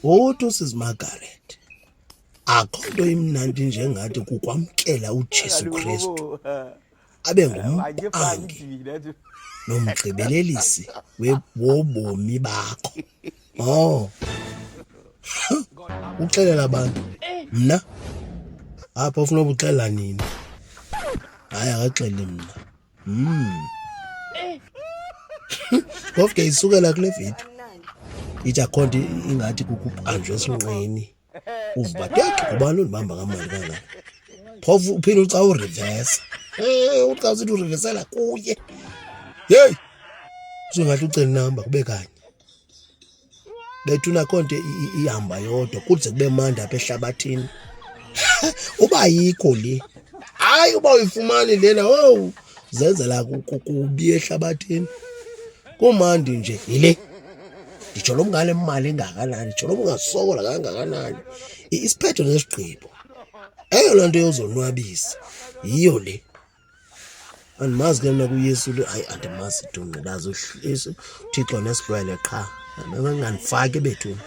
Uthi usisi Margaret akho nto imnandi njengathi kukwamkela uJesu Kristu abe ngumphangi nomgqibelelisi wobomi bakho. Oh. Uxelela abantu mna apha ufuna ubuxelela nini? Hayi akaxeli mna. Phofu ke isukela kule video ithi akho nto ingathi kukubanjwa esinqeni uva uba tek ngubani undibamba kamnandi kangaka phofu uphinde uca urivesa um uca usithi urivesela kuye yeyi usungathi ucela inamba kube kanye bethuna akho nto ihamba yodwa kuze kube mandi apha ehlabathini uba ayikho le hayi uba uyifumani lena owu zenzela kubi ehlabathini kumandi nje yile nditsho lo mngane mali engakanani nditsho lo ungasokola kangakanani isiphetho nesigqibo eyona nto yozonwabisa yiyo le Andimazi ke mna kuYesu lo, hayi andimazi tu ndazi uThixo nesihlwele qha. Bengandifaki bethuna.